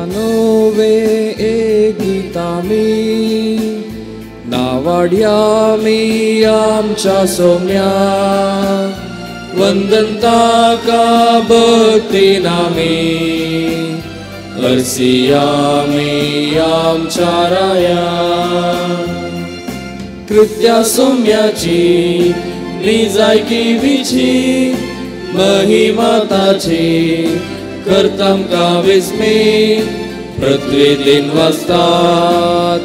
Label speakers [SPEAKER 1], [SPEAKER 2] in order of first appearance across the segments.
[SPEAKER 1] No way एक गीतामी नावाड्यामी आमच्या सोम्या वंदनता का भक्ती नामी हरसियामी आमच्या राया कृत्या सोम्याची निजायकी महिमा ताची करतामका विस्मीत पृथ्वी दिन वाजता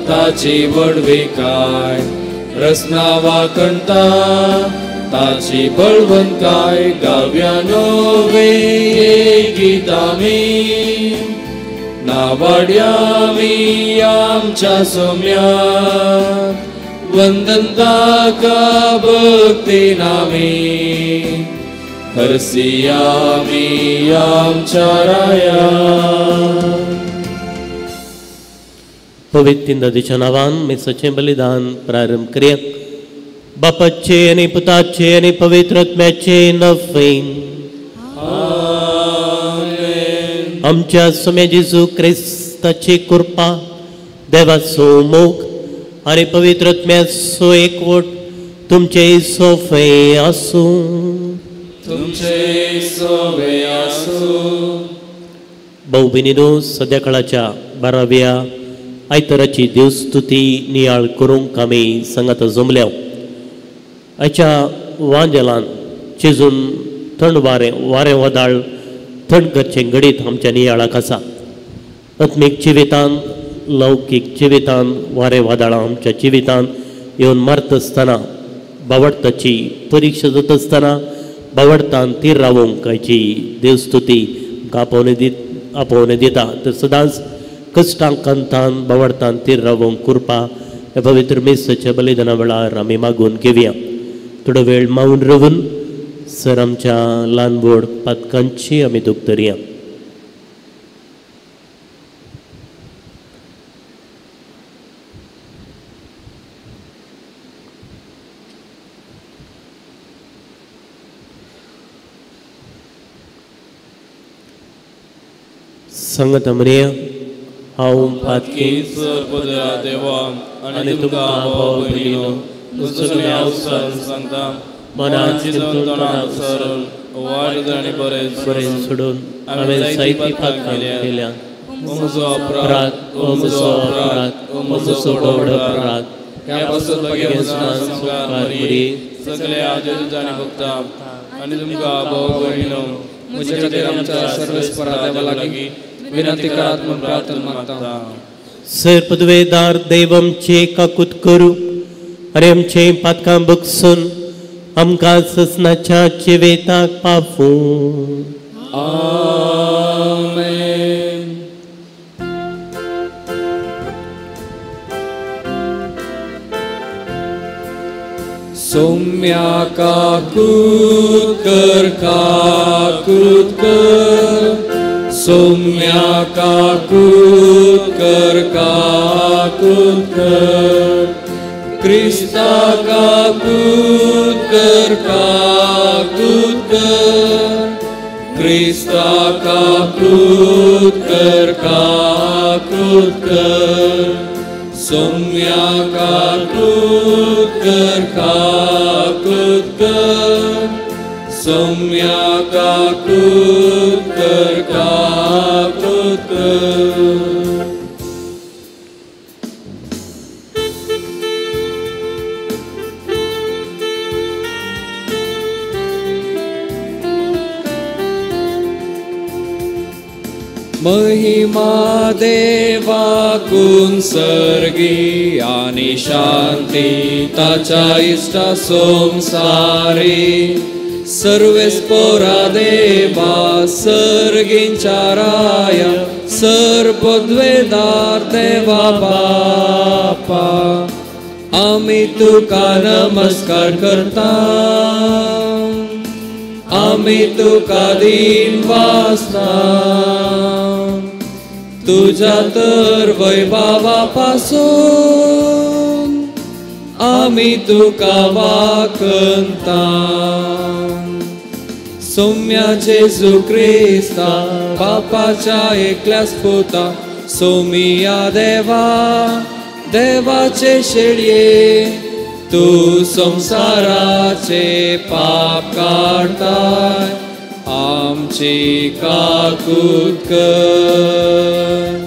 [SPEAKER 1] ताची व्हडविकाय रसना वाकणता ताची बळवंतकाय गाव्या नोवे गीतामी नावाड्यामी आमच्या सोम्या वंदनता का भक्ती नामी हरसियामी आमच्या राया.
[SPEAKER 2] पवित्र नदीच्या नावान मिसाचें बलिदान प्रारंभ करया. बापाचे आनी पुताचे आनी पवित्र आत्म्याचे नफेन. आमच्या सोम्या जेजू क्रिस्ताची कृपा, देवाचो मोग आनी पवित्र आत्म्याचो एकवट तुमचे सोफे आसूं.
[SPEAKER 1] तुमचे सोबे आसूं.
[SPEAKER 2] भाऊ भयणीनो, सद्या काळाच्या 12व्या आयताराची देवस्तुती नियाळ करूंक आमी सांगात जमल्या. आयच्या वांजेलान चेजून थंड वारें वारें वादाळ थंड करचें घडीत आमच्या नियाळाक आसा. आत्मीक जिवितान लौकीक जिवितान वारें वादळां आमच्या जिवितान येवन मारता आसतना बावडताची परिक्षा जाता आसतना बावडतान तीर रावोंक आयची देवस्तुती आपोवणे दिता. तर सदांच कश्टांक अंतान बावडतान तीर रावोंक कृपा ह्या पवित्र मिसाच्या बलिदाना वेळार आमी मागून घेवया. थोडो वेळ मावन रावून सर आमच्या ल्हान व्हड पातकांची आमी दूख धरया. सांगता म्हणया, हांव पातकी
[SPEAKER 1] देवा आनी तुमकां भाव भयणीनो सांगता मनान चिंतून तोंडान सरून वायट आनी बरें
[SPEAKER 2] बरें सोडून हांवें जायतीं पातकां केल्या.
[SPEAKER 1] म्हजो अपराध, म्हजो अपराध, म्हजो व्हड अपराध. ह्या पासून संवसार सगळे आदेश आनी भोगता आनी तुमकां भाव भयणीनो म्हजे खातीर आमच्या सर्वेस्परा देवा लागीं विनंती करात म्हूण प्रार्थना मागता.
[SPEAKER 2] सर पदवेदार देव आमचे काकूत करूं आनी आमचे पातकां बगसून आमकां ससनाच्या जिवेताक पावूं.
[SPEAKER 1] आमेन. सोम्या काकूत कर, काकूत कर, सोम्या काकूत कर, काकूत कर, क्रिस्ता काकूत कर, काकूत कर, क्रिस्ता काकूत कर, काकूत कर, सोम्या काकूत कर, काकूत कर, सोम्या काकूत कर, काकूत कर. महिमा देवाकून सर्गी आनी शांती ताच्या इश्टा संवसारी. सर्वेस्पोरा देवा सर्गींच्या राया सर पदवेदार देवा बापा आमी तुका नमस्कार करता, आमी तुका दीन वासता. तुज्या तर वैभावा पासून आमी तुका वाकंता. सोम्या जेजू क्रिस्ता बापाच्या एकल्याच पुता सोमिया देवा देवाचे शेळये तूं संवसाराचे पाप काडताय आमची काकूत कर.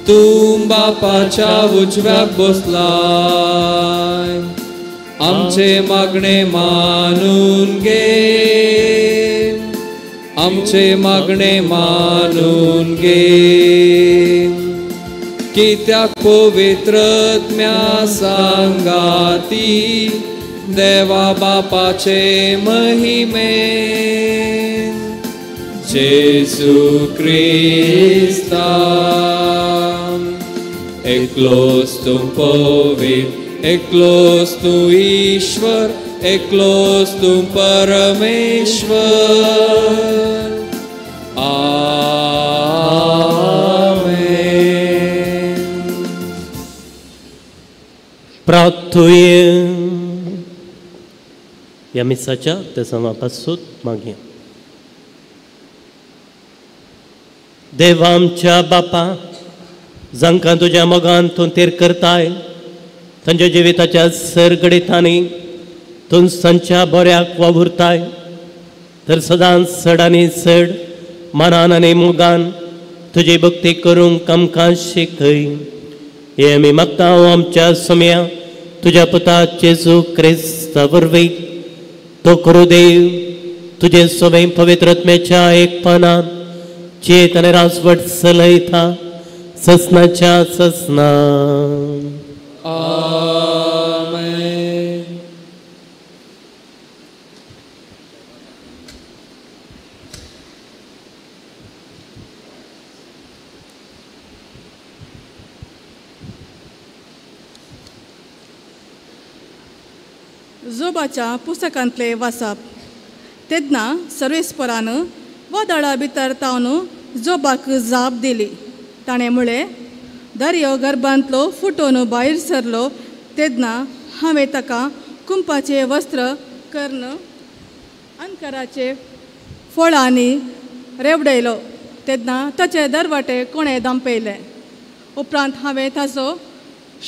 [SPEAKER 1] तूं बापाच्या उजव्याक बसलाय आमचे मागणे मानून घे आमचे मागणे मानून घे. कित्याक पवित्रत्म्या सांगाती देवा बापाचे महिमे जेजू क्रिस्ता एकलोच तूं पवित्र एकलोच तूं ईश्वर एकलोच तूं परमेश्वर. आमेन.
[SPEAKER 2] प्रार्थुये. ह्या मिसाच्या तेसांवापासून मागया. देवा आमच्या बापा जांकां तुज्या मोगान तूं तेर करताय तांच्या जिविताच्या सरगडितांनी तूं तांच्या बऱ्याक वावुरताय तर सदांच चड आनी चड मनान आनी मोगान तुजी भक्ती करूंक आमकां शिकय. हे आमी मागता आमच्या सोम्या तुज्या पुता जेजू क्रिस्ता वरवीं. तो करू देव तुजे सोबे पवित्रत्म्याच्या एकपणान चेत आनी राजवट चलयता ससनाच्या ससना.
[SPEAKER 1] आमेन.
[SPEAKER 3] जोबाच्या पुस्तकांतले वाचप. तेन्ना सर्वेस्परान वादळा भितर तावन जोबाक जाप दिली. ताणें म्हळें दर्यो गर्भांतलो फुटोवन भायर सरलो तेन्ना हांवें ताका कुंपाचें वस्त्र कर्ण अंकराचे फळांनी रेवडयलो तेन्ना ताचे दरवाटे कोणें दांपयले. उपरांत हांवें ताचो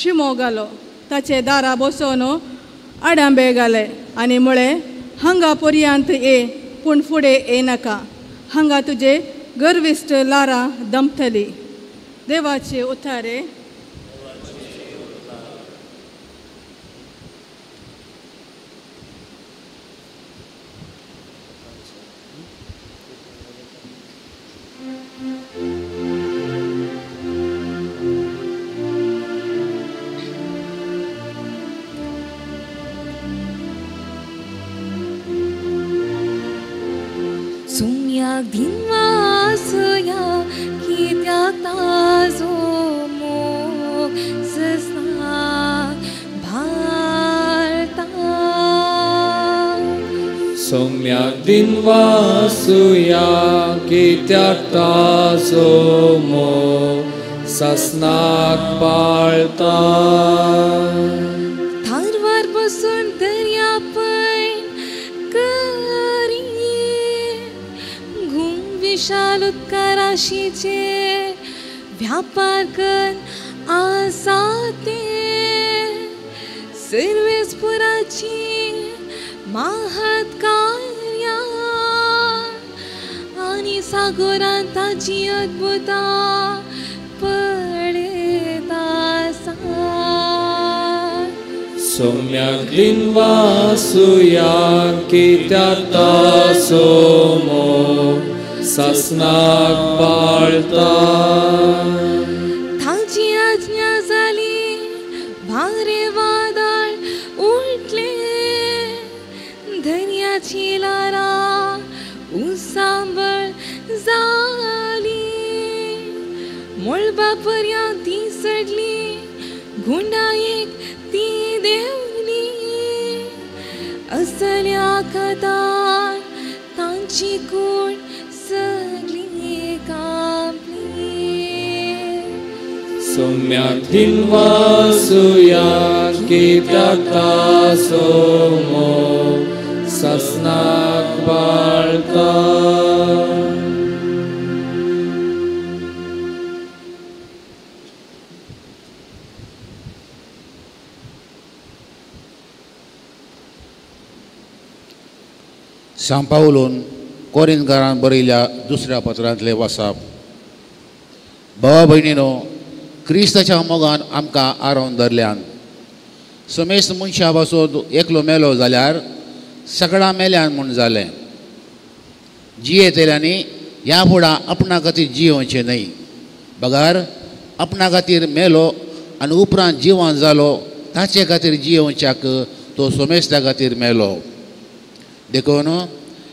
[SPEAKER 3] शिमो घालो ताचे दारा बसोवन आडांबे घाले आनी म्हळें हांगा पर्यांत ये पूण फुडें येनाका हांगा तुजे गर्विश्ट लारां दमतली. देवाचे उतारे.
[SPEAKER 4] सुम्याक धिनवासया कित्याक ताजो मोग ससनाक भारता.
[SPEAKER 1] सौम्याक दिनवासुया कित्याक ताजो मोग ससनाक पाळता.
[SPEAKER 4] थारवार बसून दर्या पैन करी घूम विशाल उत्कराशीचे व्यापार कर आसा ते सर्वेस्पुराची महत् कार्या आनी सागोरांत ताची अद्भुतां पळयता आसा.
[SPEAKER 1] सौम्याक दिनवासुया कित्याक ताजो मोग ससनाक पाळता.
[SPEAKER 4] ताची आज्ञा जाली भारे वादळ उठले दर्याची लारां उसांबळ जाली मळबा पर्यांत ती सडली गुंडायेक ती देंवली असल्या कथान तांची कूड सगळी कापली.
[SPEAKER 1] सौम्याक दिनवासुया कित्याक ताजो मोग ससनाक पाळता.
[SPEAKER 5] सांपावलून कोरिंतकारान बरयल्या दुसऱ्या पत्रांतले वासाप. भावा भयणीनो, क्रिस्ताच्या मोगान आमकां आरोवन धरल्यान. समेस्त मनशा पासून एकलो मेलो जाल्यार सगळ्या मेल्यान म्हूण जालें. जियेतल्यांनी ह्या फुडां आपणा खातीर जियोवचें न्हय, बगार आपणा खातीर मेलो आनी उपरांत जिवन जालो ताचे खातीर जियोवच्याक तो सोमेस्ता खातीर मेलो. देखून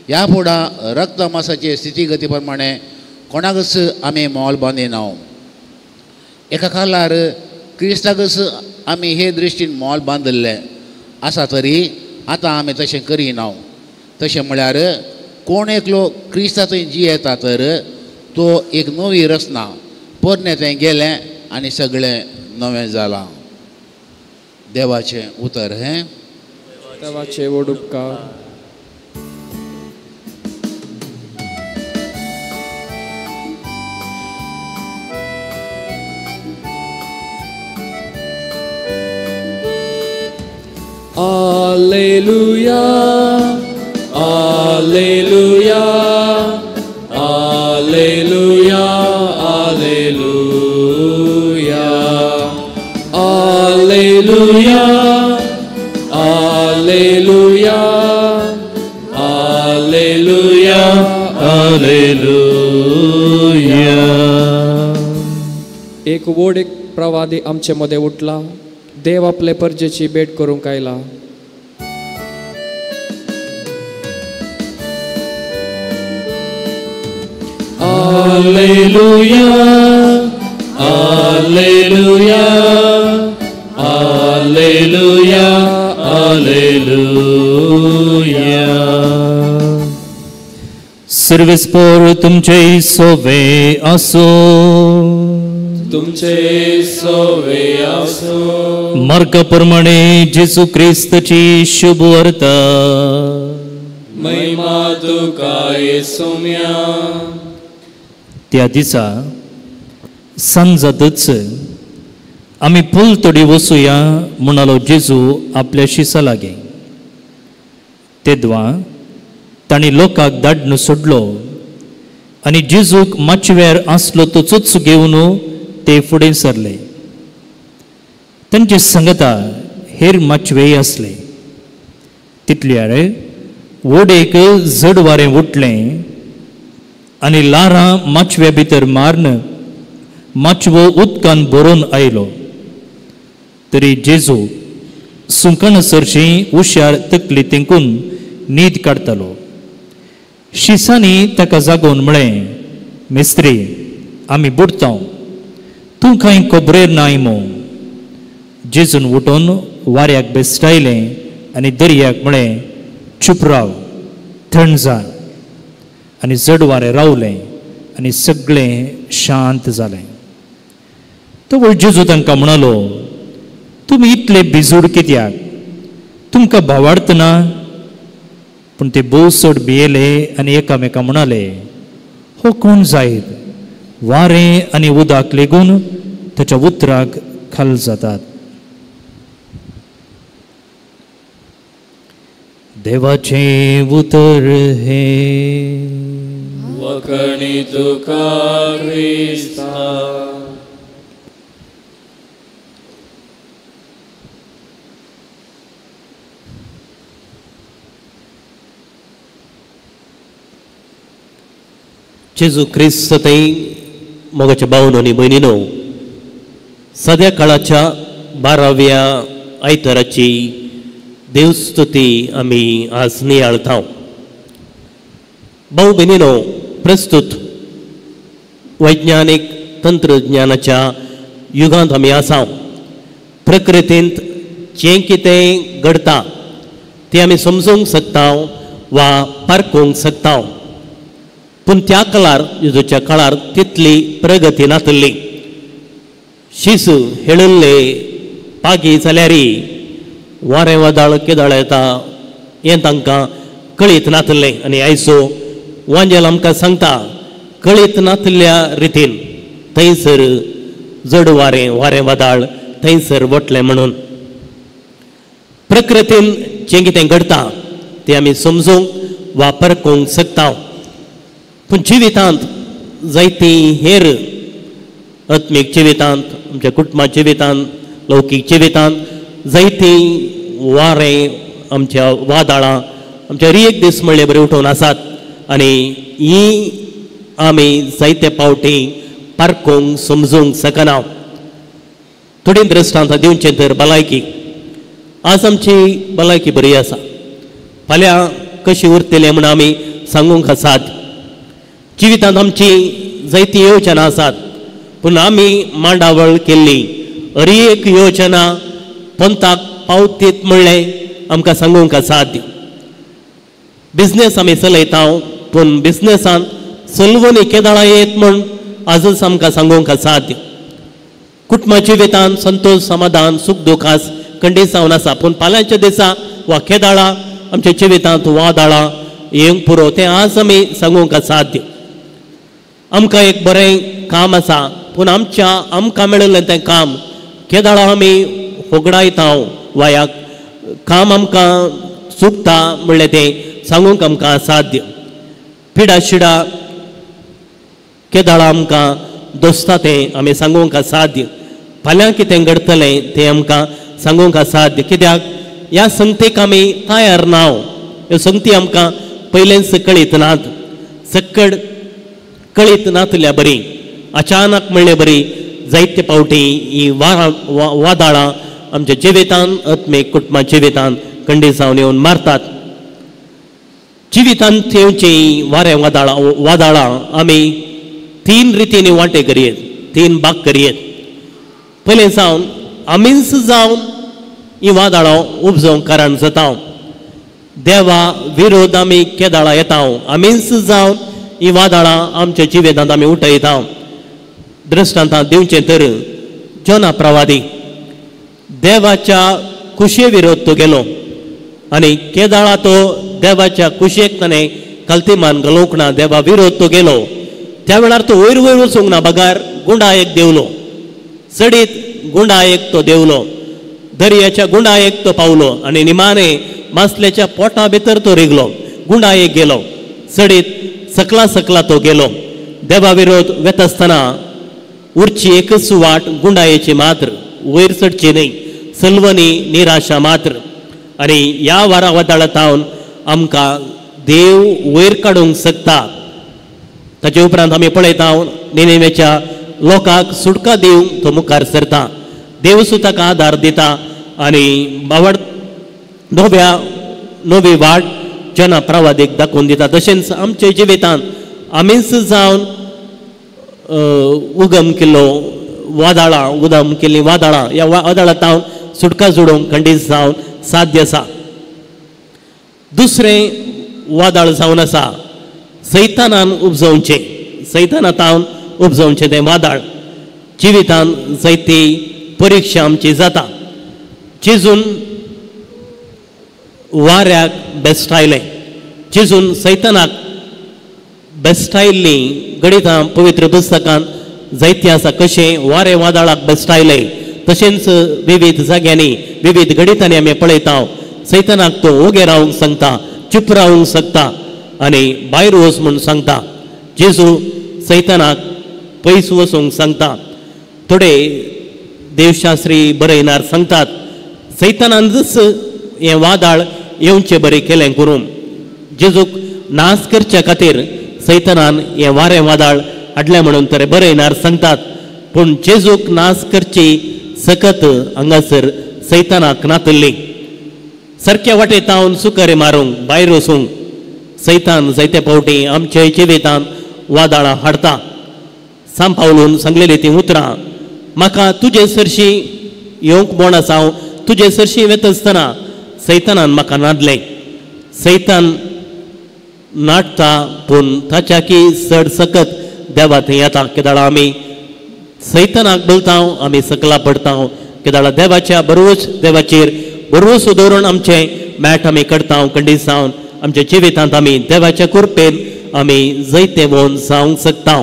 [SPEAKER 5] ह्या फुडां रक्त मासाचे स्थितीगती प्रमाणे कोणाकच आमी मोल बांदिना. एका काळार क्रिस्ताकच आमी हे दृश्टीन मोल बांदिल्लें आसा, तरी आतां आमी तशें करिना. तशें म्हळ्यार कोण एकलो क्रिस्ता थंय जियेता तर तो एक नवी रचना, पोरणें थंय गेलें आनी सगळें नवें जालां. देवाचें उतर हें.
[SPEAKER 1] देवाचे व्हड उपकार. Alleluia, Alleluia, Alleluia, Alleluia, Alleluia, Alleluia, Alleluia, Alleluia. एक व्हड एक प्रवादी आमचे मदें उठला. देव आपले परजेची भेट करूंक आयला. Alleluia, Alleluia, Alleluia, Alleluia.
[SPEAKER 6] सर्वेस्पोर तुमचे सोवे आसो.
[SPEAKER 1] तुमचे सोवे आसो.
[SPEAKER 6] मार्का प्रमाणे जेजू क्रिस्ताची शुभ वार्ता.
[SPEAKER 1] महिमा तुका येसुम्या.
[SPEAKER 6] त्या दिसा सांजातच आमी पलतडी वचुया म्हणालो जेजू आपल्या शिसा लागीं. तेदवा तांणी लोकांक धाडून सोडलो आनी जेजूक माचव्यार आसलो तो चोच घेवन ते फुडें सरले. तांचे संगता हेर माचवेय आसले. तितल्यार वोडेक जड वारें उठलें आनी लारां माचव्या भितर मारून माचवो उदकान भरून आयलो. तरी जेजू सुंकण सरशी हुशार तकली तेंकून न्हीद काडटालो. शिसांनी ताका जागोवन म्हळें, मिस्त्री, आमी बुडटा, तूं कांय खबरेर नाय मो. जेजून उठून वाऱ्याक बेस्टायलें आनी दर्याक म्हळें, चूप राव, थंड जा. आनी जड वारें रावलें आनी सगळें शांत जालें. तवळ जेजू तांकां म्हणालो, तुमी इतले भिजूड कित्याक? तुमकां भावार्थ ना? पूण ते भोव चड भियेले आनी एकामेका म्हणाले, हो कोण जायत? वारें आनी उदक लेगून ताच्या उतराक खाल जातात. देवाचें उतर हें.
[SPEAKER 1] वखणी तुका क्रिस्ता.
[SPEAKER 2] जेजू क्रिस्त थंय मोगाच्या भावनो आनी भयणीनो, सद्या काळाच्या 12व्या आयताराची देवस्तुती आमी आज नियाळता. भाऊ भयणीनो, प्रस्तुत वैज्ञानीक तंत्रज्ञानाच्या युगांत आमी आसा. प्रकृतींत जें कितें घडटा तें आमी समजूंक शकता वा पारखूंक शकता, पूण त्या काळार जेजूच्या काळार तितली प्रगती नातली. शिस हेळिल्ले पागी जाल्यार वारें वादळ केदळ येता हें तांकां कळीत नातलें. आनी आयचो वांजेल आमकां सांगता, कळीत नातल्या रितीन थंयसर जड वारें वारें वादळ थंयसर वतलें. म्हणून प्रकृतीन जें कितें घडटा तें आमी समजूंक वा परकोंक शकता. पूण जिवितांत जायती हेर आत्मीक जिवितांत, आमच्या कुटुंबा जिवितांत, लौकीक जिवितांत जायती वारें, आमच्या वादळां आमच्या एक दीस म्हणले बरें उठोवन आसात आनी ही आमी जायते फावटी पारखूंक समजूंक शकना. थोडी दृश्टांत दिवचें तर भलायकी, आज आमची भलायकी बरी आसा, फाल्यां कशी उरतली म्हूण आमी सांगूंक आसात. जिवितांत आमची जायती योजना आसात, पूण आमी मांडावळ केल्ली अरी एक योजना पंथाक पावतीत म्हणलें आमकां सांगूंक असाध्य. बिजनेस आमी चलयता, पूण बिजनेसान चलवणी केदाळा येत म्हूण आजच आमकां सांगूंक असाध्य. कुटुंबा जिवितांत संतोष, समाधान, सूख दुख आज खंडीत जावन आसा, पूण फाल्यांच्या दिसा वा केदाळा आमच्या जिवितांत वादळां येवंक पुरो तें आज आमी सांगूंक असाध्य. आमकां एक बरें काम आसा, पूण आमच्या आमकां मेळिल्लें तें काम केदाळा आमी होगडायता वा ह्या काम आमकां चुकता म्हणलें तें सांगूंक आमकां असाध्य. पिडा शिडा केदाळा आमकां दोसता तें आमी सांगूंक असाध्य. फाल्यां कितें घडटलें तें आमकां सांगूंक असाध्य, कित्याक ह्या संगतीक आमी तयार ना. ह्यो संगती आमकां पयलेंच कळीत नात, सक्कड कळीत नातल्या बरी अचानक म्हणले बरी जायते फावटी ही वादळां आमच्या जिवितान, आत्मीक कुटुंबा जिवितान खंडीत जावन येवन मारतात. जिवितांत येवची वारें वादळां आमी तीन रितींनी वांटे करयेत, तीन भाग करयेत. पयलें जावन आमीच जावन ही वादळां उपजोवंक कारण जाता. देवा विरोध आमी केदाळा येता, आमीच जावन ही वादळां आमच्या जिवितांत आमी उठयता. दृश्टांतां दिवचें तर जोना प्रवादी देवाच्या कुशे विरोध तो गेलो आनी केदाळा तो देवाच्या कुशेक ताणें कल्तीमान घालूंक ना, देवा विरोध तो गेलो. त्या वेळार तो वयर वयर वचूंक ना, बगार गुंडायेक देवलो, चडीत गुंडायेक तो देवलो, दर्याच्या गुंडायेक तो पावलो आनी निमाणे मासल्याच्या पोटा भितर तो रिगलो, गुंडायेक गेलो, चडीत सकला सकला तो गेलो. देवा विरोध वेता आसतना उरची एकच वाट गुंडायेची मात्र, वयर चडची न्हय, सलवणी निराशा मात्र. आनी ह्या वारा वादळांत आमकां देव वयर काडूंक शकता. ताचे उपरांत आमी पळयता निनेवेच्या लोकांक सुटका दिवंक तो मुखार सरता, देव सुद्दां ताका आदार दिता आनी बावड नव्या नवी वाट जना प्रवादीक दाखोवन दिता. तशेंच आमच्या जिवितांत आमीच जावन उगम केल्लो वादळां, उदम केल्लीं वादळां, ह्या वादळांत सुटका जोडूंक खंडीत जावन साध्य आसा. दुसरें वादळ जावन आसा सैतानान उपजोवचें, सैतानातावन उपजोवचें तें वादळ. जिवितान जायती परिक्षा आमची जाता. जेजून वाऱ्याक बेस्टायलें, जेजून सैतानाक बेस्टायल्लीं गणितां पवित्र पुस्तकांत जायतीं आसा. कशें वारें वादळाक बेस्टायलें, तशेंच विविध जाग्यांनी विविध गणितांनी आमी पळयता सैतानाक तो ओगे रावंक सांगता, चूप रावंक शकता आनी भायर वच म्हूण सांगता. जेजू सैतानाक पयस वचूंक सांगता. थोडे देवशास्त्री बरयनार सांगतात सैतानानच हें वादळ येवचें बरें केलें करून जेजूक नाश करच्या खातीर सैतानान हें वारें वादळ हाडलें म्हणून तर बरयनार सांगतात. पूण जेजूक नाश करची सकत हांगासर सैतानाक नातल्ली. सारक्या वाटेत हांव सुकरे मारूंक भायर वचूंक सैतान जायते फावटी आमच्या जिवितांत वादळां हाडटा. सांपावलून सांगलेली तीं उतरां, म्हाका तुजे सरशी येवंक बोण आसा, हांव तुजे सरशी वेता आसतना सैतानान म्हाका नादलें. सैतान नाडटा पूण ताच्या की चड सकत देवा थंय येता. केदाळा आमी सैतानाक बोलता, आमी सकला पडटा. केदाळा देवाच्या बरोच देवाचेर बरोसो दवरून आमचें मॅट आमी करता. खंडीत जावन आमच्या जिवितांत आमी देवाच्या कृपेन आमी जैते वोन जावंक शकता.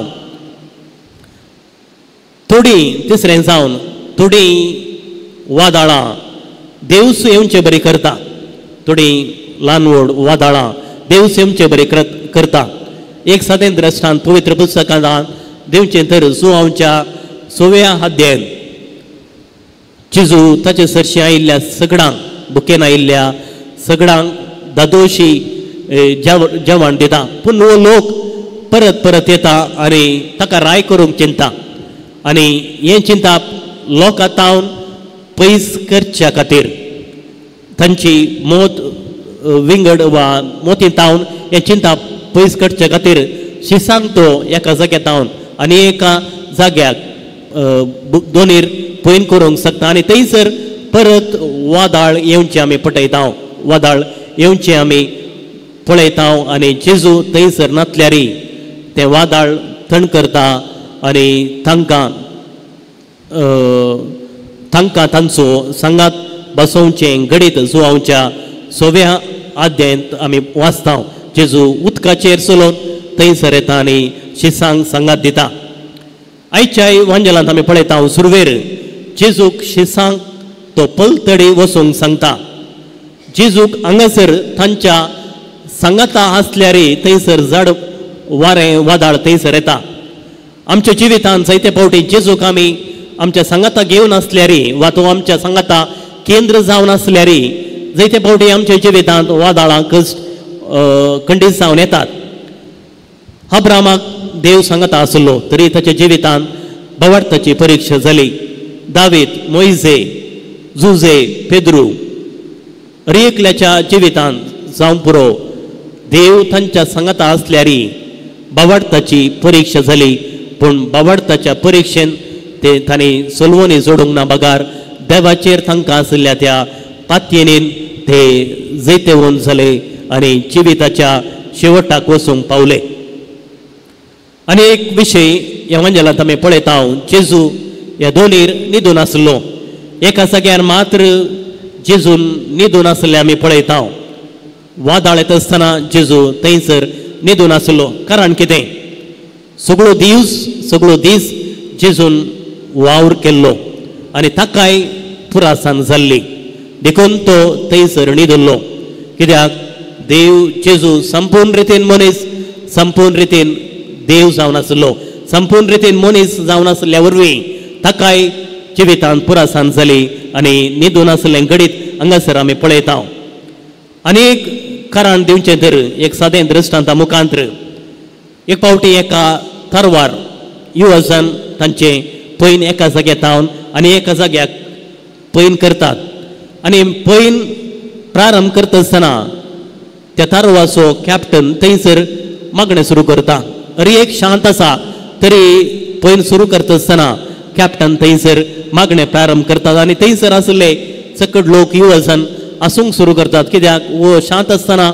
[SPEAKER 2] थोडी तिसरें जावन थोडी वादळां देवसू येवचे बरी करता. थोडी ल्हान व्हड वादळां देव सेमचे बरें करता. एक सादें द्रश्टान पवित्र पुस्तकांत दिवचें तर जुवांच्या 6व्या अध्यायान जेजू ताचे सरशी आयिल्ल्या सगळ्यांक, बुकेन आयिल्ल्या सगळ्यांक दादोशी जेवण दिता. पूण हो लोक परत परत येता आनी ताका राय करूंक चिंता आनी हें चिंताप लोकां तावन पयस करच्या खातीर तांची मौत विंगड वा मोती तावन हें चिंताप पयस करच्या खातीर शिसांक तो एका जाग्यार तावन आनी एका जाग्याक दोनीर पयन करूंक शकता आनी थंयसर परत वादाळ येवचें आमी पटयता, वादाळ येवचें आमी पळयता आनी जेजू थंयसर नातल्यारी तें वादाळ थंड करता आनी तांकां तांकां तांचो सांगात बसोवचें घडीत जुवांच्या 6व्या अध्यायांत आमी वाचता. जेजू उदकाचेर चलोवन थंयसर येता आनी शिसांक सांगात दिता. आयच्याय वांजेलांत आमी पळयता सुरवेर जेजूक शिसांक तो पलतडी वचूंक सांगता. जेजूक हांगासर तांच्या सांगाता आसल्यारी थंयसर झाड वारें वादाळ थंयसर येता. आमच्या जिवितांत जायते फावटी जेजूक आमी आमच्या सांगाता घेवन आसल्यारी वा तो आमच्या सांगाता केंद्र जावन आसल्यारी जायते फावटी आमच्या जिवितांत वादाळां कश्ट खंडीत जावन येतात. अब्रामाक देव सांगाता आसलो तरी ताच्या जिवितांत बवार्थाची परिक्षा जाली. दावीद, मोयजे, जुजे, पेद्रू हर एकल्याच्या जिवितांत जावं पुरो देव तांच्या सांगाता आसल्यारी बावार्थाची परिक्षा जाली. पूण बावार्थाच्या परिक्षेन ते तांणी सोलवणी जोडूंक ना बगार देवाचेर तांकां आशिल्ल्या त्या पातयेनीन ते जैतेवंत जाले आनी जिविताच्या शेवटाक वचूंक पावले. आनी एक विशय ह्या वांजेलांत आमी पळयता, जेजू ह्या दोनीर न्हिदून आसलो. एका जाग्यार मात्र जेजून न्हिदून आसले आमी पळयता. वादाळ येता आसतना जेजू थंयसर न्हिदून आसलो. कारण कितें? सगळो दीस सगळो दीस जेजून वावर केल्लो आनी ताकाय पुरासान जाल्ली, देखून तो थंयसर न्हिदलो. कित्याक देव जेजू संपूर्ण रितीन मनीस, संपूर्ण रितीन देव जावन आसलो. संपूर्ण रितीन मनीस जावन आसल्या वरवीं ताकाय जिवितांत पुरासान जाली आनी न्हिदून आसलें घडीत हांगासर आमी पळयता. आनी एक कारण दिवचें तर एक सादें दृश्टांता मुखांत्र एक फावटी एका तरवार युवजन तांचे पैन एका जाग्यार तावन आनी एका जाग्याक पैन करतात आनी पैन प्रारंभ करता आसतना त्या तारवाचो कॅप्टन थंयसर मागणें सुरू करता. अरे एक शांत आसा तरी पैन सुरू करता आसतना कॅप्टन थंयसर मागणें प्रारंभ करतात आनी थंयसर आसले सकट लोक युवजन आसूंक सुरू करतात. कित्याक वो शांत आसतना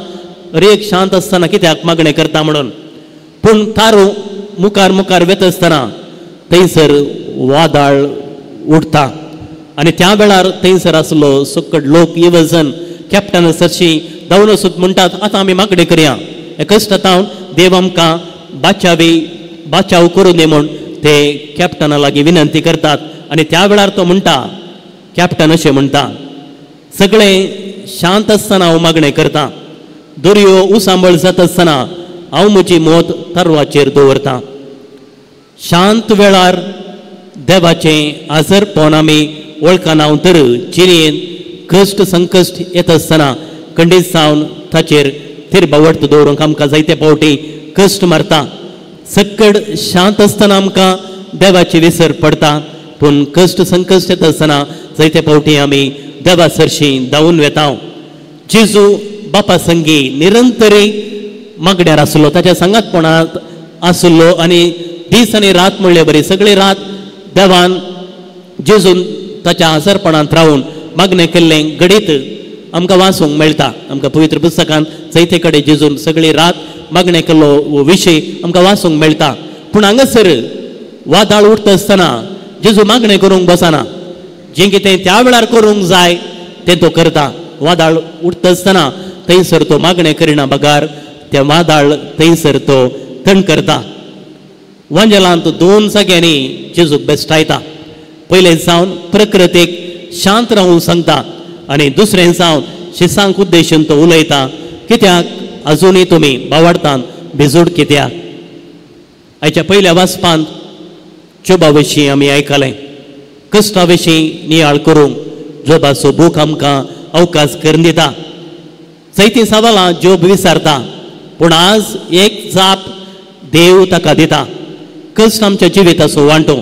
[SPEAKER 2] अरे एक शांत आसतना कित्याक मागणें करता म्हणून. पूण तारू मुखार मुखार वेता आसतना थंयसर वादाळ उठता आनी त्या वेळार थंयसर आसलो सकट लोक युवजन कॅप्टन सरशी धांवन वचून म्हणटात आतां आमी मागणें करया, हे कश्ट आतां देव आमकां बाचावी बाचाव करूं दी म्हूण ते कॅप्टना लागीं विनंती करतात. आनी त्या वेळार तो म्हणटा, कॅप्टन अशें म्हणटा, सगळें शांत आसतना हांव मागणें करता, दर्यो उसांबळ जाता आसतना हांव म्हजी मौत तरवाचेर दवरता. शांत वेळार देवाचें आजरपण आमी वळखना तर जिणेंत कश्ट संकश्ट येता आसतना खंडीत जावन ताचेर थिरबावट दवरूंक आमकां जायते फावटी कश्ट मारता. सक्कड शांत आसतना आमकां देवाची विसर पडटा, पूण कश्ट संकश्ट येता आसतना जायते फावटी आमी देवा सरशी धांवून वेता. जेजू बापा संगी निरंतरी मागण्यार आसलो, ताच्या सांगातपणांत आसलो आनी दीस आनी रात म्हणले बरी सगळी रात देवान जेजून ताच्या आसरपणांत रावून मागणें केल्लें घडीत आमकां वाचूंक मेळटा. आमकां पवित्र पुस्तकांत जायते कडेन जेजून सगळी रात मागणें केल्लो हो विशय आमकां वाचूंक मेळटा. पूण हांगासर वादाळ उठता आसतना जेजू मागणें करूंक बसना, जें कितें त्या वेळार करूंक जाय तें तो करता. वादाळ उठता आसतना थंयसर तो मागणें करिना बगार तें वादाळ थंयसर तो थंड करता. वांजेलांत दोन जाग्यांनी जेजूक बेस्टायता. पयलें जावन प्रकृतीक शांत रावूंक सांगता आनी दुसरें जावन शिसांक उद्देशून तो उलयता. कित्याक अजूनय तुमी बावाडतान भिजूड कित्याक? आयच्या पयल्या वाचपांत जोबा विशीं आमी आयकलें. कश्टा विशीं नियाळ करूंक जोबाचो बूक आमकां अवकाश करून दिता. जायतीं सवालां जोब विचारता, पूण आज एक जाप देव ताका दिता. कश्ट आमच्या जिविताचो वांटो.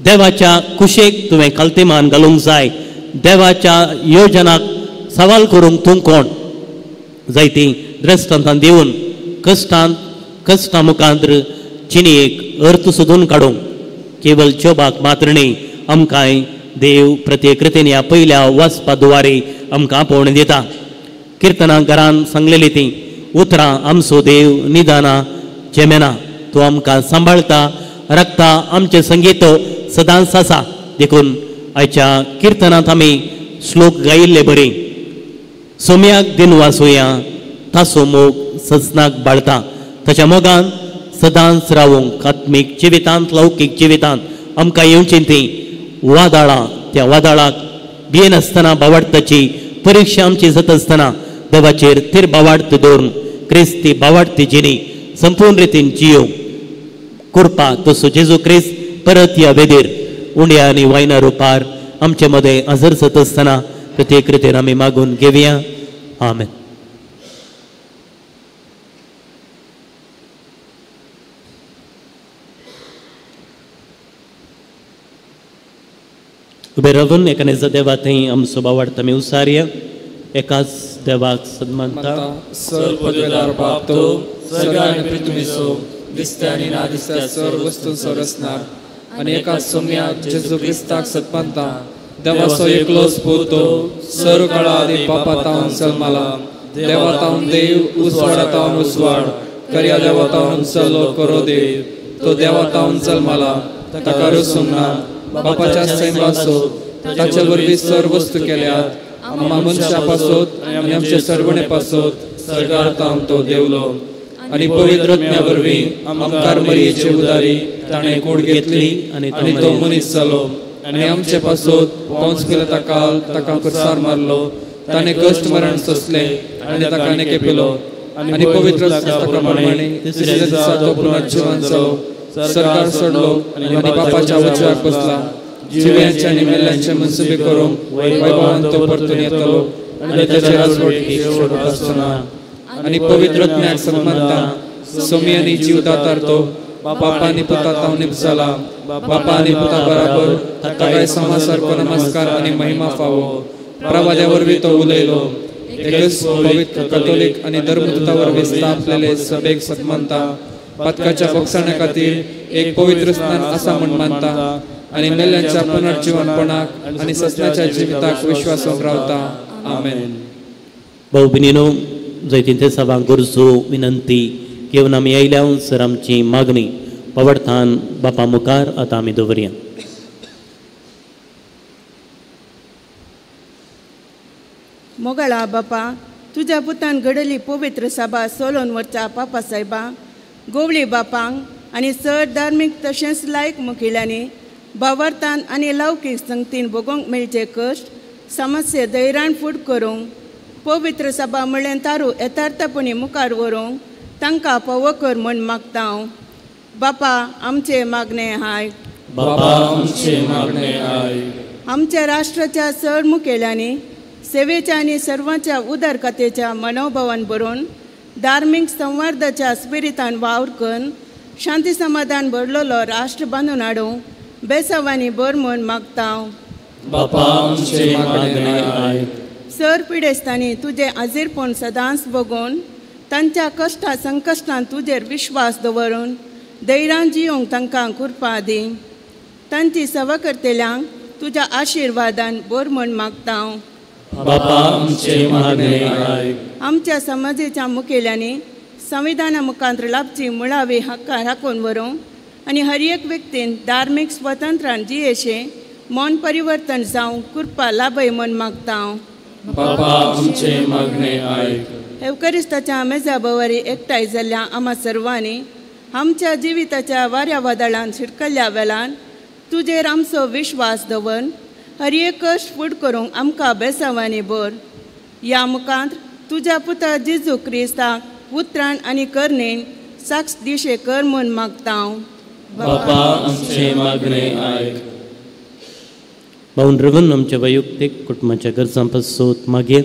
[SPEAKER 2] देवाच्या कुशेक तुवें खालतीमान घालूंक जाय. देवाच्या योजनाक सवाल करूंक तूं कोण? जायतीं दृश्टांतां दिवन कश्टांत कश्टां मुखार जिणेक अर्थ सोदून काडूंक केवल जोबाक मात्र न्ही, आमकांय देव प्रत्येक रितीन ह्या पयल्या वाचपा दुवारे आमकां आपोवणें दिता. किर्तनां घरान सांगलेली तीं उतरां, आमचो देव निदाना जेमेना, तो आमकां सांबाळटा, राखता, आमचें संगीत सदांच आसा. देखून आयच्या किर्तनांत आमी श्लोक गायिल्ले बरी, सोम्याक दिनवासुया ताचो मोग सजनाक बाळता, ताच्या मोगान सदांच रावूंक आत्मीक जिवितांत लौकीक जिवितांत आमकां येवचीं तीं वादळां, त्या वादळाक भियेनासतना बावाडताची परिक्षा आमची जाता आसतना देवाचेर थीर बावाडत दवरून क्रिस्ती बावाडती जिणी संपूर्ण रितीन जियोवंक कृपा तसो जेजू क्रिस्त परत ह्या वेदीर उंड्या आनी वायना रुपार आमचे मदें हजर जाता आसतना प्रत्येक रितीन आमी मागून घेवया. आमेन. उबे रावून एकानेजा देवा थंय आमचो बावाडत आमी उसारया. एकाच देवाक सन्मानता.
[SPEAKER 1] सर पदवेदार बाप तो स्वर्ग आनी पृथ्वीचो दिसत्या आनी ना दिसत्या सर्व वस्तूंचो रचणार आनी एका सोम्याक जेजू क्रिस्ताक सत्मानता. देवाचो एकलोच पूत तो सर्व काळा आदी बापा तावन जल्माला, देवा तावन देव, उजवाडा तावन उजवाड, करया देवा तावन उचल्लो करो देव, तो देवा तावन जल्माला, ताका रसूंक ना, बापाच्या सैमाचो ताचे वरवीं सर्व वस्तू केल्यात, आमकां मनशां पासत आनी आमचे सर्वणे पासत स्वर्गार तावन तो देवलो आनी पवित्र आत्म्या वरवीं आमकार मरियेचे उदारी ताणें कूड घेतली आनी तो मनीस जालो आनी आमचे पासत पोंच पिलाता काल ताका खुर्सार मारलो, ताणें कश्ट मरण सोंसलें आनी ताका नेकेपिलो आनी पवित्र प्रमाणे तिसऱ्या दिसा तो पुनर्जिवन जालो, सरकार सोडलो आनी बापाच्या उजव्याक बसला, जिव्यांचे आनी मेल्ल्यांचे मनसुबे करूंक वैभवान तो परतून येतलो आनी ताचे राजवटीक शेवट आसचो ना. आनी पवित्र आत्म्याक सन्मानता, सोमी आनी जीवदातार तो बापा आनी पुता तावन निपजाला, बापा आनी पुता बराबर ताकाय समासारको नमस्कार आनी महिमा फावो. प्रवाद्या वरवीं तो उलयलो, एकच पवित्र कथोलीक आनी धर्मदूता वरवीं स्थापलेले सभेक सन्मानता, पातकाच्या बोगसाण्या खातीर एक पवित्र स्नान आसा म्हूण मानता आनी मेल्ल्यांच्या पुनर्जिवनपणाक आनी ससनाच्या जिविताक विश्वासून रावता. आमेन.
[SPEAKER 2] भाऊ भयणीनो, जैतीन ते सभांक गरजो विनंती घेवन आमी आयल्या सर आमची मागणी पवडथान बापा मुखार आतां आमी दवरया.
[SPEAKER 7] मोगाळा बापा, तुज्या पुतान घडली पवित्र सभा सोलोन वरच्या पापा साहेबा, गोवळी बापांक आनी चड धार्मीक तशेंच लायक मुखेल्यांनी भावार्थान आनी लौकीक संगतीन भोगोवंक मेळचे कश्ट समस्ये धैर्यान फूट करूंक पवित्र सभा म्हणलें तारू यथार्थपणी मुखार व्हरूंक तांकां पावो कर म्हूण मागता हांव. बापा आमचे मागणें हाय.
[SPEAKER 1] बापा आमचे मागणें आयक.
[SPEAKER 7] आमच्या राष्ट्राच्या चड मुखेल्यांनी सेवेच्या आनी सर्वांच्या उदरगतेच्या मनोभावान बरोवन धार्मीक संवादाच्या स्पिरितान वावर करून शांती समाधान भरलेलो राष्ट्र बांदून हाडूंक बेसावांनी भर म्हूण मागता हांव.
[SPEAKER 1] बापा आमचे मागणें आयक.
[SPEAKER 7] सर पिडेस्तांनी तुजें हाजीरपण सदांच बगोवन तांच्या कश्टा संकश्टान तुजेर विश्वास दवरून धैर्यान जियोंक तांकां कृपा दी. तांची सेवा करतल्यांक तुज्या आशिर्वादान भर म्हूण मागता हांव.
[SPEAKER 1] बापा आमचे मागणें आयक.
[SPEAKER 7] आमच्या समाजेच्या मुखेल्यांनी संविधाना मुखार लाभची मुळावी हक्कां राखून व्हरूंक आनी हर एक व्यक्तीन धार्मीक स्वतंत्रान जियेशें मन परिवर्तन जावंक कृपा लाभय म्हूण मागता हांव.
[SPEAKER 1] बापा आमचे मागणें आयक.
[SPEAKER 7] एवकरिस्ताच्या मेजा भोंवरी एकठांय जाल्ल्या आमा सर्वांनी आमच्या जिविताच्या वाऱ्या वादळान शिरकल्ल्या वेळान तुजेर आमचो विश्वास दवरून हर एक कश्ट फूट करूंक आमकां बेसावांनी भर. ह्या मुखांत तुज्या पुता जेजू क्रिस्ताक उतरान आनी करणेन साक्ष दिशे कर म्हूण मागता.
[SPEAKER 1] बापा आमचे मागणे आयक.
[SPEAKER 2] भाऊन रवन आमच्या वैयक्तीक कुटुंबाच्या गरजां पासून मागीर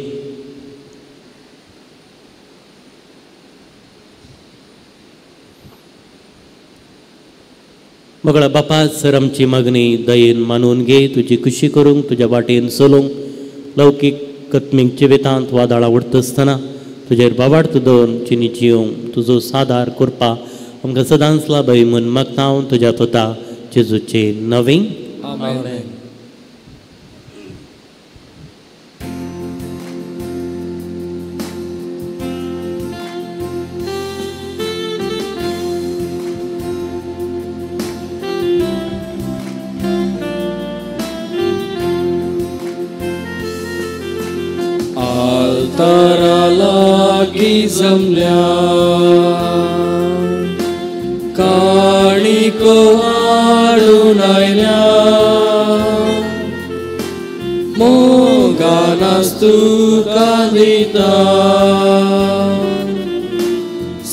[SPEAKER 2] मगळा बापा सर आमची मागणी दयेन मानून घे. तुजी खुशी करूंक तुज्या वाटेन चलोवंक लौकीक कत्मीक जिवितांत वादळां उडटा आसतना तुजेर बाबार्थ दवरून चिनी जियोंक तुजो सादार करपा आमकां सदांच लाभय म्हूण मागता हांव तुज्या पुता जेजूचे नवीन.
[SPEAKER 1] आमेन. जमल्या काणिको हाडून आयल्या मोगान तुका दिता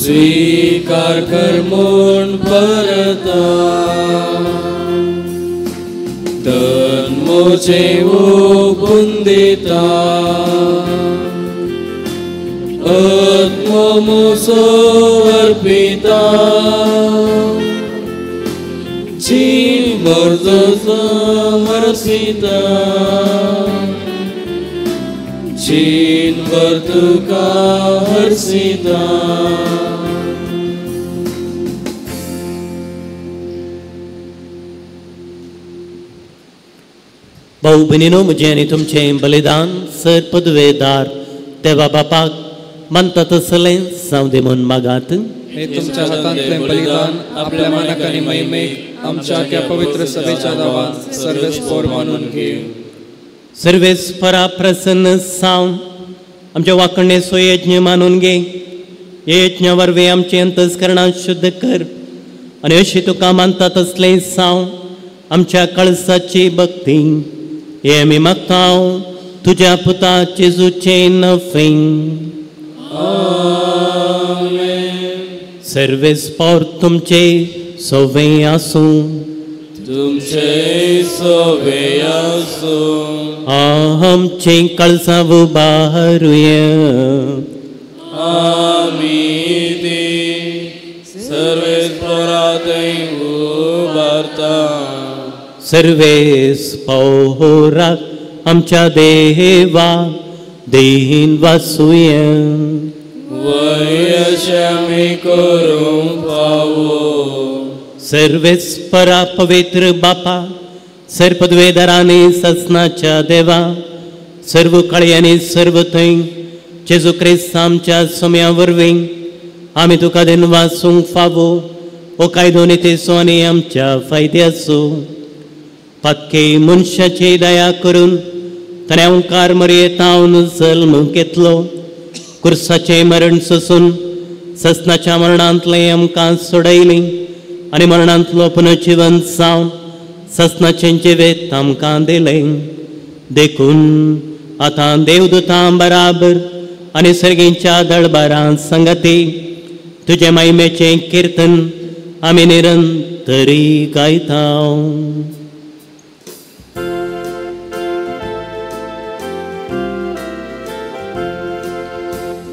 [SPEAKER 1] स्वीकार कर म्हूण परता तन म्हजें ओंपून दिता आत्मो म्हजो अर्पिता जीव म्हजो समर्पिता जीणभर तुका हर्षिता.
[SPEAKER 2] भाऊ भयणीनो म्हजें आनी तुमचें बलिदान सर पदवेदार देवा बापाक मानता तसलें जावं दे म्हूण मागात.
[SPEAKER 8] हे तुमच्या हातांतलें बलिदान आपल्या मानाक आनी महिमेक आमच्या त्या पवित्र सभेच्या नांवान सर्वेस्पोर मानून घे.
[SPEAKER 2] सर्वेस्परा प्रसन्न जावन आमच्या वांकणेचो यज्ञ मानून घे. हे यज्ञा वरवीं आमचें अंतस्करणां शुद्ध कर आनी अशी तुका मानता तसलें जावं आमच्या कळसाची भक्ती हे आमी मागता तुज्या पुता जेजूचें नफें. सर्वेस्पोर तुमचे सोवे आसूं.
[SPEAKER 1] तुमचे सोवे आसूं.
[SPEAKER 2] आमचें कळसां उबारुया.
[SPEAKER 1] आमी ती सर्वेस्पोरा थंय उबारता.
[SPEAKER 2] सर्वेस्पोराक आमच्या देवा देहीन वासूया.
[SPEAKER 1] वयशामी करूंक फावो.
[SPEAKER 2] सर्वेस्परा पवित्र बापा सर्पद्वेदरांनी ससनाच्या देवा सर्व कळयांनी सर्व थंय जेजू क्रिस्त आमच्या सोम्या वरवीं आमी तुका then वासूंक फावो हो कायदो नितेचो आनी आमच्या फायद्याचो. पातके मनशाची दया करून ताणें ओंकार मरयेतावन जल्म घेतलो. कुर्साचें मरण सोसून ससनाच्या मरणांतलें आमकां सोडयलीं आनी मरणांतलो पुनर्जिवन जावन ससनाचें जिवीत आमकां दिलें. देखून आतां देवदूतां बराबर आनी सर्गींच्या दळबारां संगती तुजे महिमेचें किर्तन आमी निरंतरी गायता.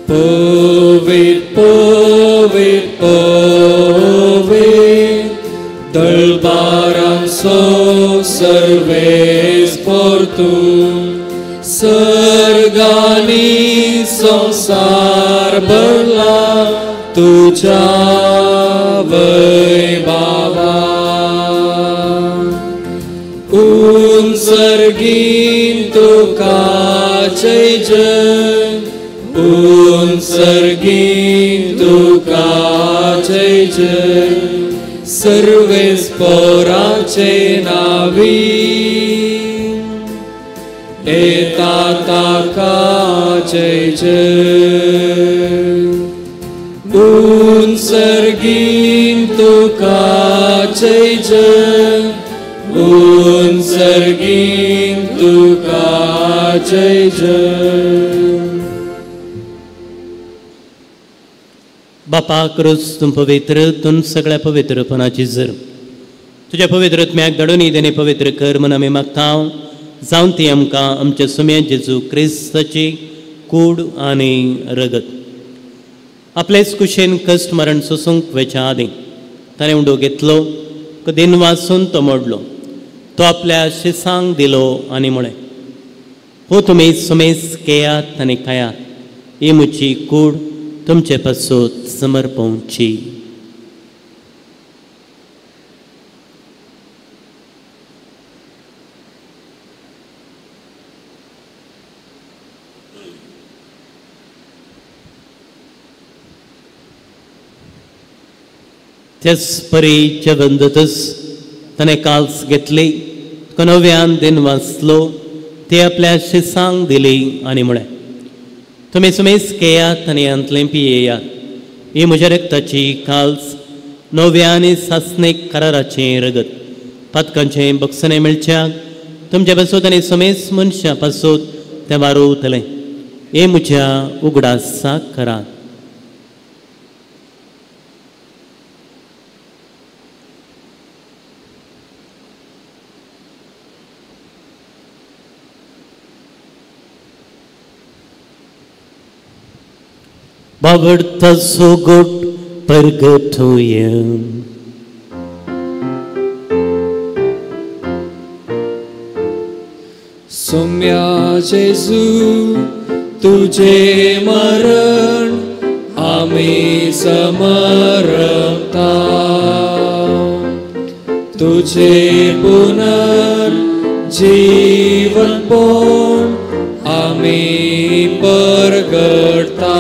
[SPEAKER 1] पवित्र पवित्र पवित्र दळबारांचो सर्वेस्पोर तूं सर्गांनी संवसार भरला तुज्या वैभवा. उंचर्गीन तुका जय जय उंचर्गीन तुका जय जय सर्वेस्पोराचे नावी येता ताका जय जय. उंचर्गीन तुका जय जय उंचर्गीन तुका जय जय.
[SPEAKER 2] बापा क्रूस तूं पवित्र, तूं सगळ्या पवित्रपणाची जर तुज्या पवित्र आत्म्याक धाडून तेणे पवित्र कर म्हूण आमी मागता. जावन ती आमकां आमच्या सुम्या जेजू क्रिस्ताची कूड आनी रगत. आपलेच कुशेन कश्ट मरण सोसूंक वेच्या आदीं ताणें उंडो घेतलो, दिन वासून तो मोडलो, तो आपल्या शिसांक दिलो आनी म्हळें, हो तुमी सुमेस केयात आनी खायात, ही म्हजी कूड तुमचे पासून समर्पवची. त्याच परी जेवण जातच ताणें काल्स घेतली, नव्यान दिन वाचलो, ते आपल्या शिसांक दिली आनी म्हळें, तुमी सुमेस केयात आनी हांतलें पियेयात, ही म्हज्या रक्ताची काल्स, नव्या आनी सासणीक कराराचें रगत, पातकांचें बक्षणें मेळच्याक तुमच्या पासून आनी सुमेस मनशां पासून तें वारोवतलें. हें म्हज्या उगडासाक करात. बावडता सोगोट परगटोया.
[SPEAKER 8] सोम्या जेजू तुझे मरण आमी समरता, तुझे पुनर्जीवन पण आमी परगटता.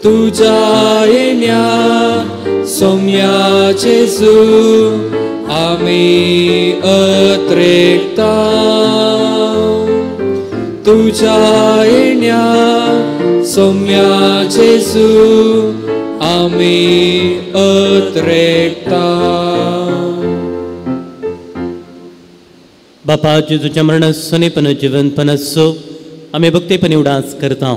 [SPEAKER 8] तुझ्या येण्या सोम्या जेजू आमी अत्रेकता, तुझ्या येण्या सोम्या जेजू आमी अत्रेकता.
[SPEAKER 2] बापा जेजूच्या मरणासो पण जिवनपणाचो आमी भक्तीपणी उडास करता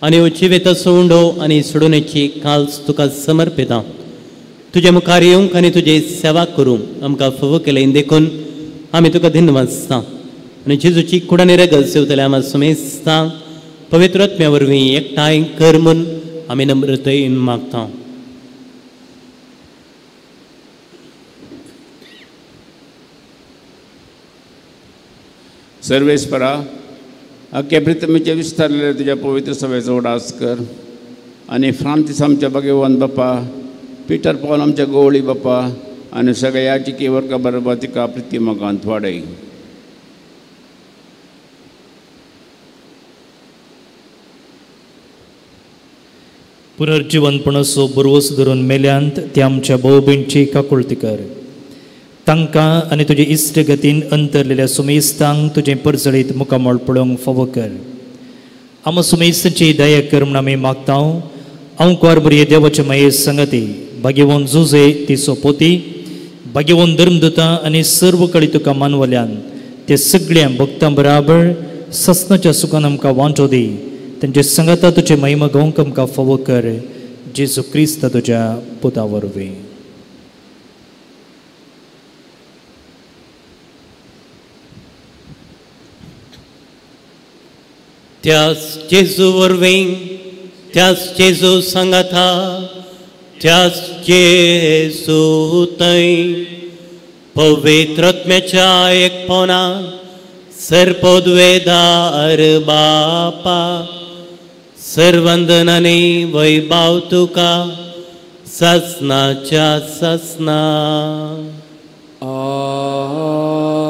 [SPEAKER 2] आनी जिवेताचो उंडो आनी सोडोवण्याची काल्स तुका समर्पिता. तुज्या मुखार येवंक आनी तुजी सेवा करूंक आमकां फावो केलें देखून आमी तुका धन्यवाद. आनी जेजूची कूड आनी रगत सेवतल्या आमकां सुमेस्ता पवित्र आत्म्या वरवीं एकठांय कर म्हूण आमी नम्रतायेन मागता.
[SPEAKER 9] सर्वेस्परा अख्ख्या प्रितमीचे विस्तारलेले तुज्या पवित्र सभेचो उडास कर आनी फ्रांसीस आमच्या भगवान बापा, पिटर पॉल आमच्या गोवळी बापा आनी सगळ्या याचिके वर्गा बरोबर तिका प्रिती मोगांत वाडय.
[SPEAKER 6] पुनर्जिवनपणाचो बरवस धरून मेल्यांत ते आमच्या भाव भयणीची काकुळती कर. तांकां आनी तुजे इश्टगतीन अंतरलेल्या सुमेस्तांक तुजें परजळीत मुखामळ पळोवंक फावो कर. आमा सुमेस्तांची दया कर म्हूण आमी मागता. हांव कुवार बरी देवाचे माये संगती भाग्यवंत जुजे ती सोपोती भाग्यवंत धर्मदूतां आनी सर्व कडेन तुका मानवल्यान ते सगळ्या भक्तां बराबर ससनाच्या सुखान आमकां वांटो दी. तेंचे संगता तुजे महिमा गावंक आमकां फावो कर. जेजू क्रिस्त तुज्या पुता वरवीं.
[SPEAKER 2] त्याच जेजू वरवीं, त्याच जेजू सांगाता, त्याच जेजू थंय पवित्र आत्म्याच्या एकपणा सर्पोद्वेदार बापा सर्वंदनाने वैभाव तुका ससनाच्या ससना.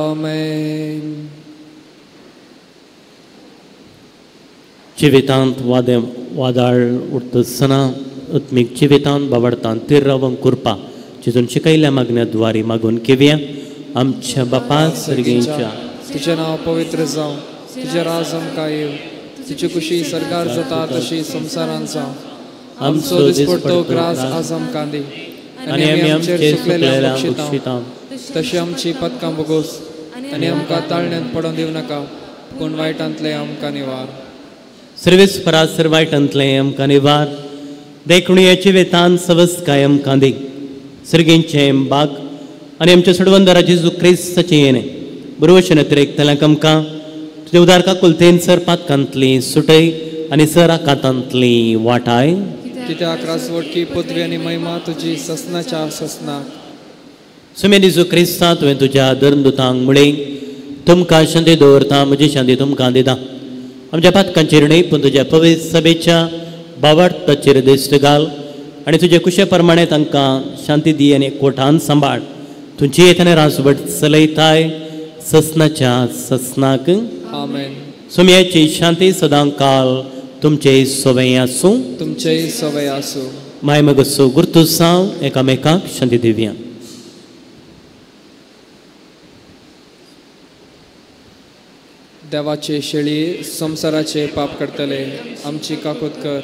[SPEAKER 8] आमेन.
[SPEAKER 2] जिवितांत वादाळ उठतना आत्मीक जिवितांत बावडतांत तीर रावंक कृपा जितून शिकयल्या मागण्या द्वारे मागून घेवया. आमच्या बापा सर्गेंच्या
[SPEAKER 8] तुझें नांव पवित्र जावं, तुजें राज आमकां येवं, तुजी खुशी सरकार जाता तशी संवसारांत जावं. आमचो दिसपडतो ग्रास आज आमकां दी आनी आमी आमचेर चुकलेल्यांक बक्षिता तशी आमची पदकां भोगोस आनी आमकां ताळण्यांत पडोवन दिवं नाका, पूण वायटांतलें आमकां निवार.
[SPEAKER 2] सर्वेस्परा सर्वायटांतलें आमकां निवार देखून ह्या वेतान सवस्काय आमकां दी. सर्गेंचें बाग आनी आमच्या सोडवंदारा जेजू क्रिस्ताचें येणें बरोवशें अतिरेकतल्यांक आमकां तुज्या उदार काकुलतेन सर पातकांतली सुटय आनी सर आकांतांतली वाटाय.
[SPEAKER 8] कित्याक राजवटकी पदवी आनी महिमा तुजी ससनाच्या ससनाक.
[SPEAKER 2] सुमे जेजू क्रिस्ता तुवें तुज्या धर्मदुतांक म्हळें तुमकां शांती दवरता म्हजी शांती तुमकां दिता. आमच्या पातकांचेर न्हय पूण तुज्या पवित्र सभेच्या बावार्थाचेर दिश्ट घाल आनी तुजे कुशे प्रमाणे तांकां शांती दी आनी कोठान सांबाळ. तुमची येतना राजवट चलयताय ससनाच्या ससनाक.
[SPEAKER 8] आमेन.
[SPEAKER 2] सुम्याची शांती सदां काल तुमचे सवय आसूं.
[SPEAKER 8] तुमचे सवय आसूं.
[SPEAKER 2] माय मगसो गुर्तू साव एकामेकाक शांती दिवया.
[SPEAKER 8] देवाचे शेळये संवसाराचे पाप करतले आमची काकूत कर.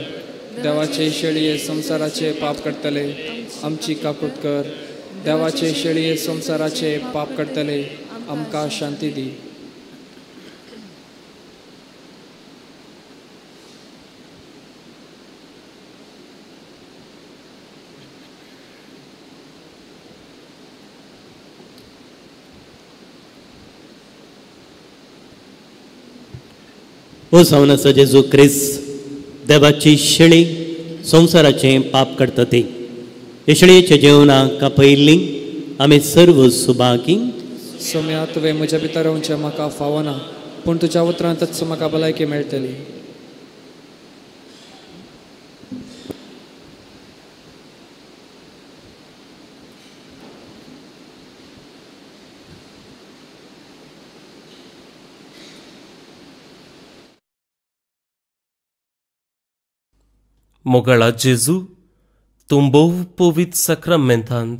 [SPEAKER 8] देवाचे शेळये संवसाराचे पाप करतले आमची काकूत कर. देवाचे शेळये संवसाराचे पाप करतले आमकां शांती दी.
[SPEAKER 2] ओ जावन आसा जेजू क्रिस्त देवाची शेळी संवसाराचें पाप करता ती. हे शेळयेच्या जेवणाक कापयल्ली आमी सर्व सुभागी.
[SPEAKER 8] सोम्या तुवें म्हज्या भितर रावचें म्हाका फावना पूण तुज्या उतरांतच म्हाका भलायकी मेळटली.
[SPEAKER 10] मोगाळा जेजू तूं भोव पवित्र साक्रामेंतांत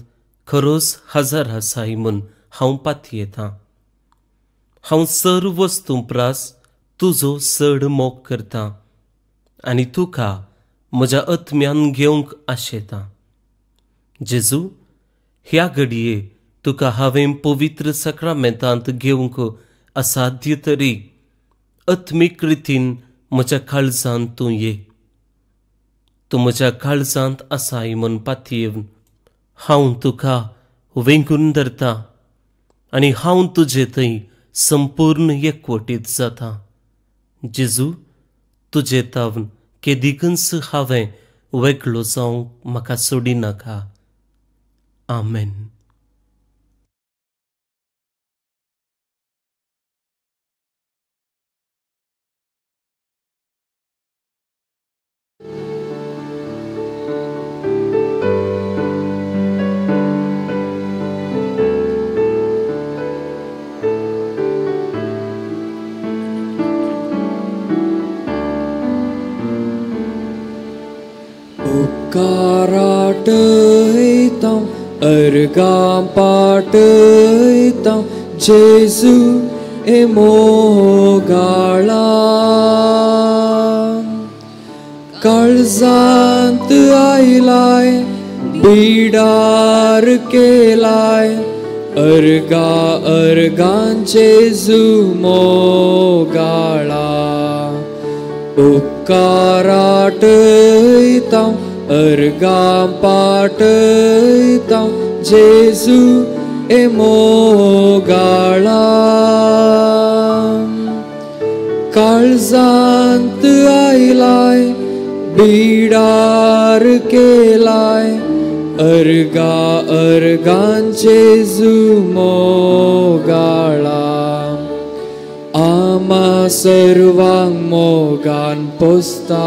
[SPEAKER 10] खरोच हजर आसाय म्हूण हांव पातयेतां. हांव सर्व वस्तूं प्रास तुजो चड मोग करतां आनी तुका म्हज्या आत्म्यान घेवंक आशेतां. जेजू ह्या घडये तुका हांवें पवित्र साक्रामेंतांत घेवंक असाध्य तरी आत्मीक रितीन म्हज्या काळजांत तूं ये. तूं म्हज्या काळजांत आसाय म्हूण पातयेवन हांव तुका वेंगून धरता आनी हांव तुजे थंय संपूर्ण एकवटीत जाता. जेजू तुजे तावन केदिकूच हांवें वेगळो जावंक म्हाका सोडिनाका. आमेन.
[SPEAKER 8] उपकाराटयता अर्गां पाटयता जेजू ए मोगाळा. काळजांत आयलाय बिडार केलाय अर्गा अर्गां जेजू मोगाळा. उपकाराटयता अर्गां पाटयता जेजू ए मोगाळा. काळजांत आयलाय बिडार केलाय अर्गा अर्गां जेजू मोगाळा. आमा सर्वांग मोगान पोसताय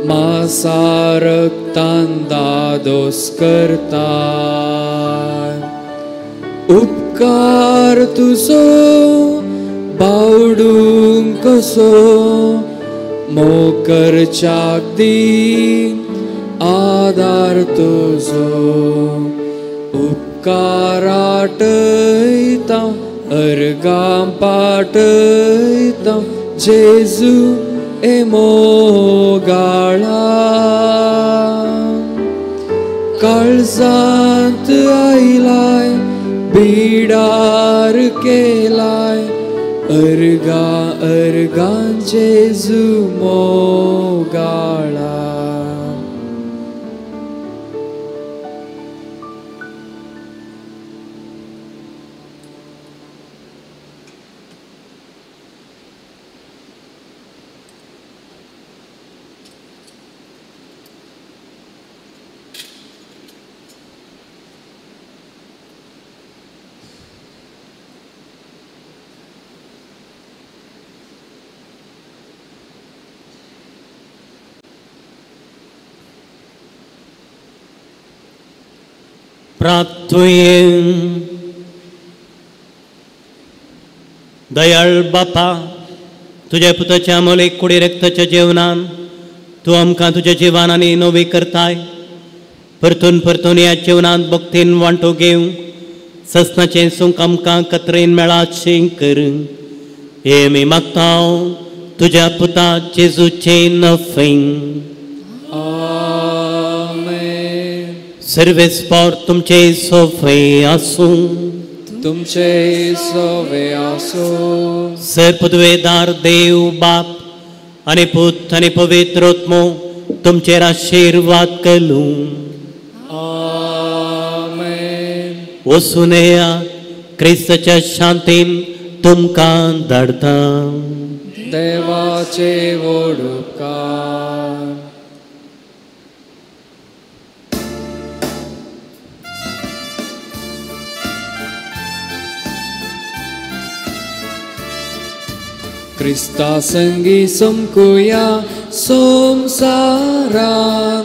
[SPEAKER 8] मासा रक्तान दादोस करताय. उपकार तुजो बावडूंक कसो मोकरच्याक दी आदार तुजो. उपकाराटयता अर्गां पाटयता जेजू ए मोगाळा. काळजांत आयलाय बिडार केलाय अर्गा अर्गां युगान जेजू मोगाळा.
[SPEAKER 2] प्रार्थुये. दयाळ बापा, तुज्या पुताच्या मोलेक कुडी रक्ताच्या जेवणान तूं आमकां तुज्या जिवान आनी नवी करताय. परतून परतून ह्या जेवणांत भक्तीन वांटो घेवं ससनाचें सूख आमकां कत्रेन मेळाचें कर. हे आमी मागता तुज्या पुता जेजूचें नफें. सर्वेस्पोर तुमचे सोफे आसूं.
[SPEAKER 8] तुमचे सोवे आसूं.
[SPEAKER 2] सर पदवेदार देव बाप आनी पूत आनी पवित्र आत्मो तुमचेर आशिर्वाद करूं.
[SPEAKER 8] आमेन.
[SPEAKER 2] वचून येया, क्रिस्ताच्या शांतीन तुमकां धाडटा.
[SPEAKER 8] देवाचे व्हड उपकार. क्रिस्ता संगी समकुया संवसारान,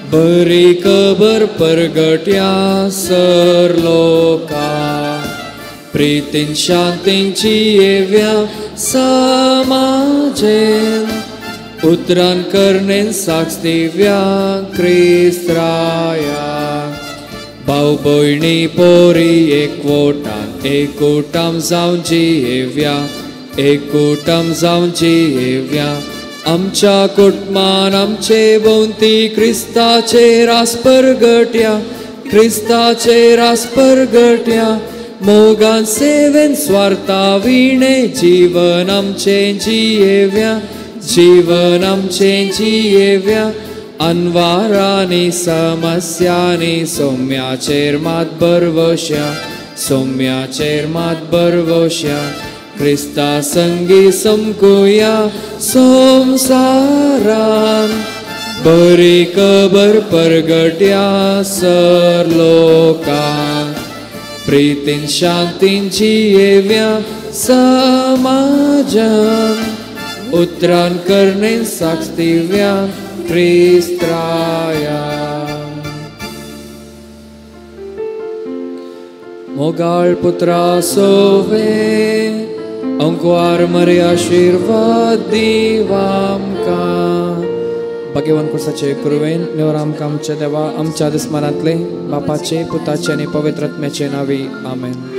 [SPEAKER 8] बरी खबर परगट्या सर लोकां, प्रितीन शांतींची येव्या समाजेन, उतरान करणेन साक्ष दिव्या क्रिस्त्राया. भाव भयणी पोरी एकवटान एकूटाम जावन जियेव्या, एकूटम जावन जियेव्या. आमच्या कुटुंबान आमचे भोंवती क्रिस्ताचे रास परगट्या, क्रिस्ताचे रास परगट्या. मोगान सेवेन स्वार्था विणे जीवन आमचें जियेव्या, जीवन आमचें जियेव्या. अनवारांनी समस्यांनी सौम्याचेर मात बरवश्या, सौम्याचेर मात बरवश्या. क्रिस्ता संगी समकुया संवसारान, बरी खबर परगट्या सर लोकां, प्रितीन शांतीन जियेव्या समाजान, उतरान करणेन साक्ष दिव्या क्रिस्त्राया. मोगाळ पुत्रा सोवे अंकवार मरे आशिर्वाद दिवामकां. भाग्यवान कुर्साचे कुरवेन नेवर आमकां आमच्या देवा आमच्या दुस्मानांतले बापाचे पुताचे आनी पवित्र आत्म्याचे नांवी. आमेन.